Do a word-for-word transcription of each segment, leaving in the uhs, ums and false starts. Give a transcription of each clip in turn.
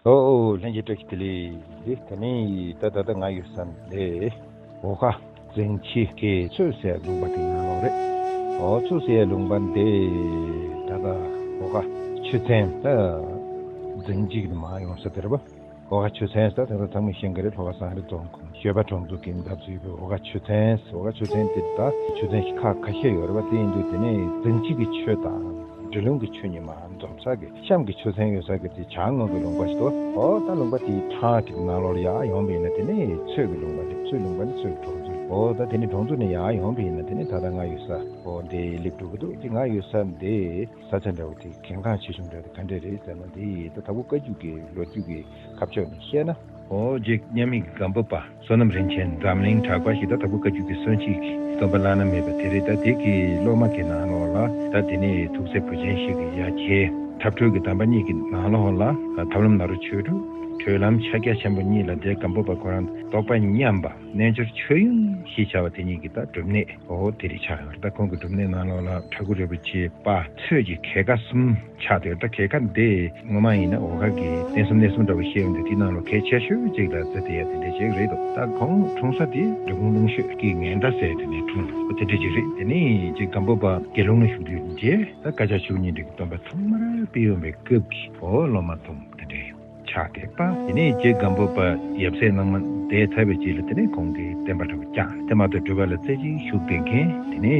ཨོ། ལྷན་རྒྱས་བཀྲ་ཤིས་བདེ་ལེགས། དེ་ནས་ད་ད་ལྟ་ང་ཡོད་ས་འདི་འོ་ཁ་འཛིན་བྱེད་ཀྱི་མཚོ་ཟེར་ལུང་པ་དེ་ནང་ལོགས་རེད། ཨོ། མཚོ་ཟེར་ལུང་པ་འདི་ད་ལྟ་འོ་ཁ་ཆུ་ཚན་ད་འཛིན་བྱེད་ཀྱི་མར་ཡོང་ས་དེ་རེད་པ། འོ་ཁ་ཆུ་ཚན་ཟེར་དེ་ཚོ་ཚང་མས་ཤེས་ཀྱི་རེད། ལྷོ་ཁ་བསང་རི་རྫོང་ཁོངས་ཞོལ་པ་གྲོང་ཚོ་གི་འདབས་སུ་ཡོད་པའི་འོ་ཁ་ཆུ་ཚན། འོ་ཁ་ཆུ་ཚན་དེ་ད་ཆུ་ཚན་ཞིག་ཁག་ཁ་ཤས་ཡོད་རེད་པ། དེ་ཡིན་དུས་དེ་ནས་འཛིན་བྱེད་ཀྱི་ཆུ་དང་འབྲི་ལུང་གི་ཆུ་གཉིས་མར་འཛོམས་ས་གི་གཤམ་གྱི་ཆུ་ཚན་ཡོད་ས་གི་དེ་བྱང་ངོས་ཀྱི་ལུང་པ་ཞིག་འདུག་ཨོ། ད་ལུང་པ་དེའི་འཕྲང་གི་ནང་ལོགས་ལ་ཡར་ཡོང་བ་ཡིན་ན་དེ་ནས་མཚོ་གི་ལུང་པ་རེད། མཚོའི་ལུང་པ་ནི་མཚོ་གི་གྲོང་ཚོ། ཨོ། ད་དེ་ནས་གྲོང་ཚོ་ནས་ཡར་ཡོང་བ་ཡིན་ན་དེ་ནས་ད་ལྟ་ང་ཡོད་ས་ཨོ་འདི་སླེབས་འགྲོ་གི་འདུག་དེ་ང་ཡོད་ས་འདི་ས་ཆ་འདྲ་བོ་དེ་གལ་འགངས་ཆེ་ཆུང་འདྲ་བོ་དེ་ག་འདྲས་རེད་ཟེར་ན། འདི་ད་དྭགས་པོ་བཀའ་བརྒྱུད་ཀྱི་ལོ་རྒྱུས་ཀྱི་ཁ་ཕྱོགས་ནས་བཤད་ན། ཨོ། རྗེ་མཉམ་མེད་ཀྱི་སྒམ་པོ་པ་བསོད་ནམས་རིན་ཆེན་འཛམ་གླིང་གྲགས་པ་ཞིག་ད་དྭགས་པོ་བཀའ་བརྒྱུད་ཀྱི་སྲོལ་འབྱེད་ཀྱི་སྟོན་པ་བླ་ན་མེད་པ་དེ་རེད། ད་དེ་གི་སློབ་མ་གི་ནང་ལོགས་ལ་ད་དེ་ནས་ཐུགས་སྲས་བུ་ཆེན་ཞིག་གི་ཡ་གྱལ་འཁྲབ་ཁྲོལ་གྱི་གདམས་པ་གཉིས་ཀྱི་ནང་ལོགས་ལ་ཐབས་ལམ་ནཱ་རོ་ཆོས་དྲུག་གྲོལ་ལམ་ཕྱག་རྒྱ་ཆེན་པོ་གཉིས་ལ་རྗེ་སྒམ་པོ་པ་ཁོ་རང་རྟོགས་པ་མཉམ་པ་རྣལ་འབྱོར་ཆོས་དབྱིངས་ཞེས་བྱ་བ་དེ་ཉིད་ཀྱི་ད་སྒྲུབ་གནས། ཨོ། དེ་རེད་ཆགས་ཡོད་རེད། ད་ཁོང་གི་སྒྲུབ་གནས་ནང་ལོགས་ལ་བྲག་གུ་རིན་པོ་ཆེ་པ་ཚོས་ཀྱི་གྱལ་ཁ་གསུམ་ཆགས་ཡོད་རེད། ད་གྱལ་ཁ་འདི་ངོ་མ་ཡིན་ན་འོ་ཁ་གི་རྟེན་གསུམ་གནས་གསུམ་འདྲ་བོ་བཤད་ཡོང་དུས་དེའི་ནང་ལོགས་གལ་ཆེ་ཤོས་གཅིག་ལ་བརྩི་བསྡད་ཡ་དེ་འདྲ་ཅིག་རེད་འདུག་ད་ཁོང་འཁྲུངས་ས་དེ་འབྲི་གུང་ལུང་ཤོད་ཀྱི་ངན་འདྲ་ཟེར་དེ་ནས་འཁྲུངས་འདུག་དེ་འདྲ་ཅིག་རེད། དེ་ནས་རྗེ་སྒམ་པོ་པ་དགེ་སློང་ལ་བཞུགས་དུས་རྗེ་ད་བཀའ་ཕྱག་ཆོས་ཉིད་འབྲེལ་གྱི་སྟོན་པ་ཐོག་མར་སྤེལ་ཡོང་བའི་སྐབས་ཀྱི་ཨོ་སློབ་མ་དུམ་དེ་འདྲ་ཆགས་བསྡད་པ། དེ་ནས་རྗེ་སྒམ་པོ་པ་ཡབ་སྲས་གནང་མ་བསྡད་ཚར་བའི་རྗེས་ལ་དེ་ནས་ཁོང་གིས་བསྟན་པ་འདྲ་བོ་བསྐྱངས། དེ་མ་གཏོགས་སྒྲུབ་པ་ལ་རྩེ་གཅིག་ཞུགས་བསྡད་མཁན་དེ་ནས་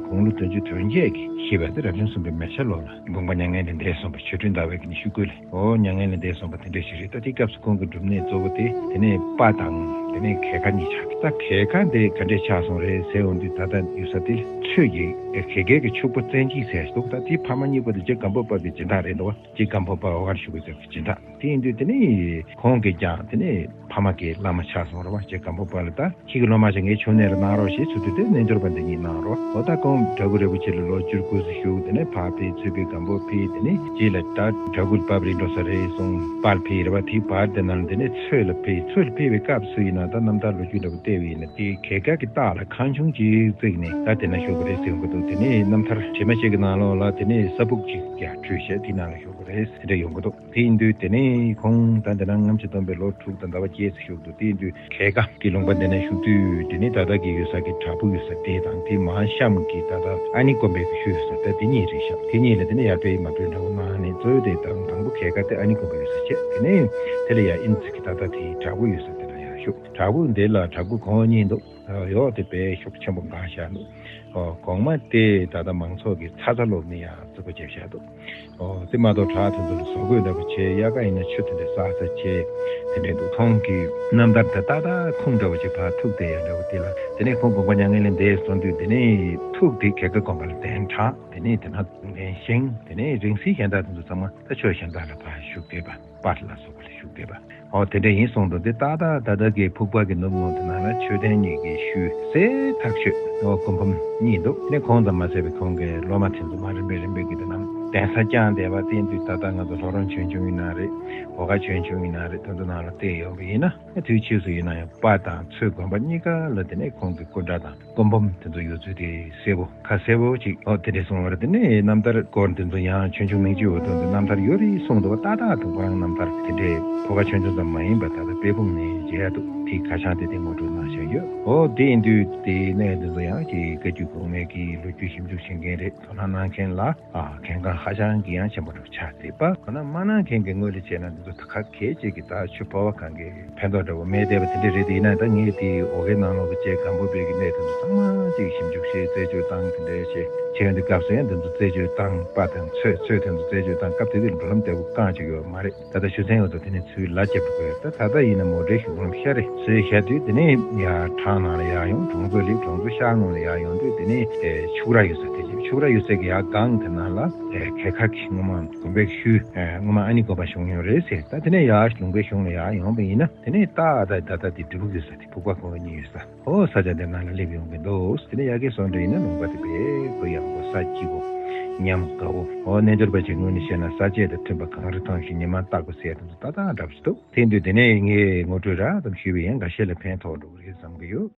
དགུང་ལོ་བདུན་ཅུ་དོན་བརྒྱད་ཀྱི་བཞེས་པ་དེ་རབ་བྱུང་གསུམ་པའི་མེ་བྱ་ལོ་ལ་དགོངས་པ་མྱ་ངན་ལས་འདས་སོང་བ། ཆོ་འཕྲུལ་ཟླ་བའི་གི་ཉི་ཤུ་དགུ་ལ་ཨོ་མྱ་ངན་ལས་འདས་སོང་བ་དེ་འདྲ་ཞིག་རེད། ད་དེའི་སྐབས་སུ་ཁོང་གི་སྒྲུབ་གནས་གཙོ་བོ་དེ་དེ་ནས་པ་དང་དེ་ནས་གྱལ་ཁ་གཉིས་ཆགས། ད་གྱལ་ཁ་དེ་ག་འདྲས་ཆགས་སོང་རེད་ཟེར་འོང་དུས་ད་ལྟ་ཡོད་ས་དེ་མཚོ་ཡི་གྱལ་ཁའི་གི་ཕྱུག་པོ་བཙན་སྐྱིད་ཟེར་འདུག་ད་དེའི་ཕ་མ་གཉིས་པོ་དེ་རྗེ་སྒམ་པོ་པ་གི་སྦྱིན་བདག་རེད་འདུག་བ། རྗེ་སྒམ་པོ་པ་འོ་ཁར་བཞུགས་པའི་སྐབས་ཀྱི་སྦྱིན་བདག་དེ་ཡིན་དུས་དེ་ནས་ཁོང་གིས་ཀྱང་དེ་ནས་ཕ་མ་གི་བླ་མ་ཆགས་སོང་རེད་བ། རྗེ་སྒམ་པོ་པ་ལ་ད་ཁྱེད་ཀྱི་སློབ་མ་ཞིག་ངའི་ཆུང་ནས་ར་གནང་རོགས་ཞེས་ཚུལ་དུ་དེ་རྣལ་འབྱོར་པ་འདི་ཉིད་གནང་རོགས། འོ་ད་ཁོང་བྲག་གུ་རིན་པོ་ཆེ་ལ་ལོ་བཅུ་དགུ་ཙམ་བཞུགས། དེ་ནས་ཕར་ཕེབས། མཚུར་ཕུ་སྒམ་པོ་ཕེབས། དེ་ནས་རྗེས་ལ་ད་བྲག་གུ་ལ་བབས་རེད་འགྲོ་ས་རེད་གསུངས། དཔལ་ཕེབས་རེད་བ། དེའི་བར་དེ་ནང་ལ་དེ་ནས་མཚོ་ལ་ཕེབས། མཚོ་ལ་ཕེབས་པའི་སྐབས་སུ་ཡིན་ན་ད་རྣམ་ཐར་ལོ་རྒྱུས་འདྲ་པོ་བལྟས་པ་ཡིན་ན་དེའི་གྱལ་ཁ་གི་ལྟག་ལ་ཁང་ཆུང་ཅིག་བརྩིགས་ནས་ད་དེ་ན་བཞུགས་པ་རེད་ཟེར་ཡོང་གི་འདུག་དེ་ནས་རྣམ་ཐར་རྗེས་མ་ཞིག་གི་ནང་ལོགས་ལ་དེ་ནས་ས་ཕུག་ཅིག་ཡར་བྲུས་བྱས་དེའི་ནང་ལ་བཞུགས་པ་རེད། དེ་འདྲ་ཡོང་གི་འདུག་དེ་ཡིན་དུས་དེ་ནས་ཁོང་ད་འདི་ན་ལྔ་བཅུ་ཐམ་པའི་ལོ་དྲུག་དང་ཟླ་བ་བརྒྱད་ཙམ་བཞུགས་འདུག་དེ་ཡིན་དུས་གྱལ་ཁ་གི་ལུང་པ་འདི་ན་བཞུགས་དུས་དེ་ནས་ད་ལྟ་གི་ཡོད་ས་གི་བྲག་ཕུག་ཡོད་ས་དེ་དང་དེ་མར་གཤམ་གི་ད་ལྟ་ཨ་ནི་དགོན་པའི་གི་ཤུལ་ཡོད་ས་ད་དེ་གཉིས་རེད་ཤག་དེ་གཉིས་ལ་དེ་ནས་ཡར་སྤེལ་མར་སྤེལ་འདྲ་བོ་གནང་ནས་གཙོ་བོ་དེ་དང་དང་པོ་གྱལ་ཁ་དེ་ཨ་ནི་དགོན་པ་ཡོད་ས་བྱས། དེ་ནས་དེ་ལ་ཡར་ཨིན་ཙི་གི་ད་ལྟ་དེ་བྲག་ཕུག་ཡོད་ས་དེ་ལ་ཡར་བཞུགས། བྲག་ཕུག་འདི་ལ་བྲག་ཕུག་གོང་གཉིས་འདུག་ཡོག་དེ་དཔེ་ཤུགས་ཆེན་པོ་འགག་བཞག་འདུག་ཨོ། གོང་མ་དེ་ད་ལྟ་མང་ཚོགས་ཀྱིས་ཚ་ཚ་སློབ་ནི་ཡང་བརྩི་བཀུར་བྱས་བཞག་འདུག་ཨོ། དེ་མ་གཏོགས་བྲག་དེ་ཚོ་ལ་བཟོ་བཀོད་འདྲ་པོ་བྱས་དབྱར་ཁ་ཡིན་ན་ཆུ་དེ་འདྲ་བསགས་ས་བྱས་དེ་འདྲ་འདུག་ཁོང་གི་རྣམ་ཐར་དེ་ཏག་ཏག་ཁུངས་འདྲ་པོ་ཅིག་ཕར་ཐུག་བསྡད་ཡ་འདྲ་པོ་དེ་ལ་དེ་ནས་ཁོང་དགོངས་པ་མྱ་ངན་ལས་འདས་སོང་དུས་དེ་ནས་ཐུག་དེ་གྱལ་ཁ་དགོན་པ་ལ་གདན་དྲངས། དེ་ནས་དེ་ན་གདན་བཞེངས། དེ་ནས་རིང་བསྲེལ་གཞན་དག་དེ་ཚོ་ཚང་མ་ད་ཆོས་གཞན་དག་ལ་ཕར་བཞུགས་བསྡད་པ། པར་ལ་སོགས་པ་ལ་བཞུགས་བསྡད་པ། ཨོ་དེ་འདྲ་ཡིན་སོང་དུས་དེ་ཏག་ཏག་ད་ལྟ་གི་ཕུག་པ་གི་ནུབ་ངོས་དེ་ནང་ལ་མཆོད་རྟེན་གཉིས་ཀྱི་ཤུལ་གསལ་ཐག་ཆོད་ཨོ་སྐུ་འབུམ་གཉིས་འདུག་དེ་ནས་ཁོང་དང་མ་ཟད་པའི་ཁོང་གི་སློབ་མ་དེ་ཚོ་མར་རིམ་པས་རིམ་པས་ཀྱི་དེ་ནང་གདན་ས་བསྐྱངས་བསྡད་པ་དེ་ཡིན་དུས་ད་ལྟ་ང་ཚོ་ལྷོ་རོང་ཆོས་འབྱུང་ཡིན་ན་རེད། འོ་ཁ་ཆོས་འབྱུང་ཡིན་ན་རེད། དེ་ཚོ་ནང་ལ་བལྟས་ཡོང་བ་ཡིན་ན་དུས་ཕྱིས་སུ་ཡིན་ན་ཡང་པ་དང་མཚོ་དགོན་པ་གཉིས་ཀ་ལ་དེ་ནས་ཁོང་གི་སྐུ་འདྲ་དང་སྐུ་འབུམ་དེ་ཚོ་ཡོད་ཚུལ་དེ་གསལ་པོ་ཁ་གསལ་པོ་ཅིག་ཨོ་དེ་འདྲས་གསུངས་པ་རེད། དེ་ནས་རྣམ་ཐར་སྐོར་དེ་ཚོ་ཡང་ཆོས་འབྱུང་མིང་གཅིག་འོག་ཏུ་འདི་རྣམ་ཐར་ཡོད་རེད་གསུངས་འདུག་པ། ཏག་ཏག་ཏུ་ཁོ་རང་རྣམ་ཐར་དེ་འདྲས་ཕོ་ཁ་ཆོས་འབྱུང་ཙམ་མ་ཡིན་པ་ད་ལྟ་དཔལ་སྤུངས་ནས་མཇལ་ཡ་འདུག་དེའི་ཁ་བྱང་དེ་དེ་ངོ་སྤྲོད་གནང་བཞག་ཡོད། ཨོ་དེ་ཡིན་དུས་དེའི་གནས་དེ་ཚོ་ཡང་ཅིག་བཀའ་བརྒྱུད་གོང་མའི་གི་ལོ་རྒྱུས་ཞིབ་འཇུག་བྱེད་མཁན་རེད། དོ་སྣང་གནང་མཁན་ལ་ཨ་གལ་འགངས་ཧ་ཅང་གི་ཡང་ཆེན་པོ་འདྲ་ཆགས་བསྡད་པ། དོ་སྣང་མ་གནང་མཁན་གྱི་ངོས་ལ་བྱས་ན་འདི་ཚོ་ཁ་གལ་ཅིག་གི་ད་ཆུ་ཕོར་པ་གང་གི་ཕན་ཐོགས་འདྲ་བོ་མེད་བསྡད་པ་དེ་འདྲ་རེད། དེ་ཡིན་ན་ད་ངས་དེ་འོ་ཁའི་ནང་ལོགས་ཀྱི་རྗེ་སྒམ་པོ་པའི་གི་གནས་དེ་ཚོ་ཚང་མ་ཅིག་ཞིབ་འཇུག་བྱས་རྩད་གཅོད་བཏང་དེ་འདྲ་བྱས་བྱས་ཡོང་དུས་སྐབས་སུ་ཡང་དེ་ཚོ་རྩད་གཅོད་བཏང་། པ་དང་མཚོ་མཚོ་དེ་ཚོ་རྩད་གཅོད་བཏང་སྐབས་དེ་དུས་འགྲོ་ལམ་བདེ་པོ་རྐང་གཅིག་ཡོད་མ་རེད། ད་ལྟ་ཆུ་ཚན་འོག་ཏུ་དེ་ནས་ཚུར་ལ་རྒྱབ་ཏུ་བཀོད། ད་ད་ལྟ་ཡིན་ན་མོ་ཊའི་གཞུང་ལམ་ཤར་རེད། ཚུར་བཞག་དུས་དེ་ནས་ཡར་བྲག་ནང་ལ་ཡར་ཡོང་། གྲོང་ཚོ་སླེབས། གྲོང་ཚོ་ཤར་ངོས་ལ་ཡར་ཡོང་དུས་དེ་ནས་ཨེ་ཕྱུགས་ར་ཡོད་ས་དེ་ཅིག་ཕྱུགས་ར་ཡོད་ས་གི་ཡར་སྒང་དེ་ནང་ལ་ཨེ་གྱལ་ཁ་གི་སྔོན་མ་དགོན་པའི་ཤུལ་ཨེ་སྔོན་མ་ཨ་ནི་དགོན་པ་བཞུགས་ཡོད་རེད་ཟེར། ད་དེ་ནས་ཡར་ལུང་པའི་གཞུང་ལ་ཡར་ཡོང་བ་ཡིན་ན་དེ་ནས་ཏག་ཏག་ད་ལྟ་དེ་འབྲི་གུང་ཡོད་ས་དེ་ཕུག་པ་ཁོ་གཉིས་ཡོད་ས། ཨོ་ས་ཆ་དེ་ནང་ལ་སླེབས་ཡོང་གི་འདུག་དེ་ནས་ཡ་གི་སོང་འདྲ་ཡིན་ན་ལུང་པ་དེ་དཔེ་གུ་ཡངས་པོ་ས་སྐྱིད་པོ་ཉམས་དགའ་པོ། ཨོ་རྣལ་འབྱོར་པ་ཅིག་ངོས་ནས་བཤད་ན་ས་དཔྱད་དང་མཐུན་པ་གངས་རི་མཐོང་ཞིང་ཉི་མ་རྟག་པར་གསལ་དེ་ཚོ་ཏག་ཏག་འདྲ་པོ་ཞིག་འདུག་དེ་ཡིན་དུས་དེ་ནས་ངས་ངོ་སྤྲོད་རགས་ཙམ་ཞུས་པ་ཡིན། འགའ་ཤས་ལ་ཕན་ཐོགས་འགྲོ་གི་རེད་བསམ་གི་ཡོད།